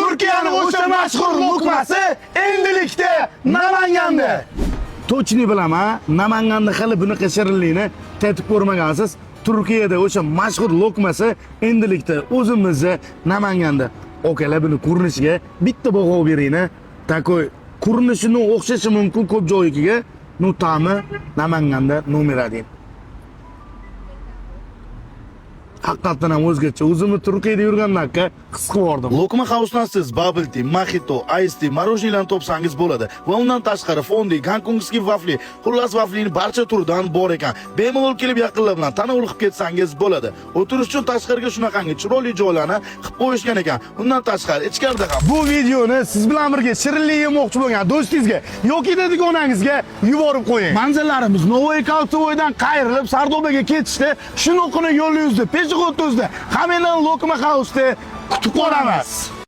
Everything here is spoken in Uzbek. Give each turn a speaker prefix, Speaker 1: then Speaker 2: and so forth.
Speaker 1: Turkiyani o'sha mashhur luqmasi endilikda Namanganda. Точно bilaman, Namanganda hali bunaqa shirinlikni tatib ko'rmagansiz. Turkiyada o'sha mashhur lokmasi endilikda o'zimizni Namanganda. Okalar, buni ko'rinishiga bitta baho beringlar. Такой ko'rinishini o'xshashi mumkin ko'p joynikiga, но ta'mi Namanganda номер 1. Haqiqatdan ham o'zgacha. O'zimni Turkiyada yurgandakka his qilib yubordim.
Speaker 2: Lokma House'dan siz bubble tea, mojito, ice tea, мороженое larni topsangiz bo'ladi. Va undan tashqari fondi, gonkongskiy vafli, xullas vaflining barcha turidan bor ekan. Bemalol kelib yaqinlar bilan tanovul qilib ketsangiz bo'ladi. O'tirish uchun tashqariga shunaqangi chiroyli joylarni qilib qo'yishgan ekan. Undan tashqari ichkarida ham
Speaker 1: Bu videoni siz bilan birga shirinlik yemoqchi bo'lgan do'stingizga yoki dugonangizga yuborib qo'ying. Manzillarimiz Novvoy Koltsevoydan qayrilib Sardobaga ketishda shu nuqini yo'l yuzda, пешеход o'zida, Hamedan Lokma House'da kutib qolamiz.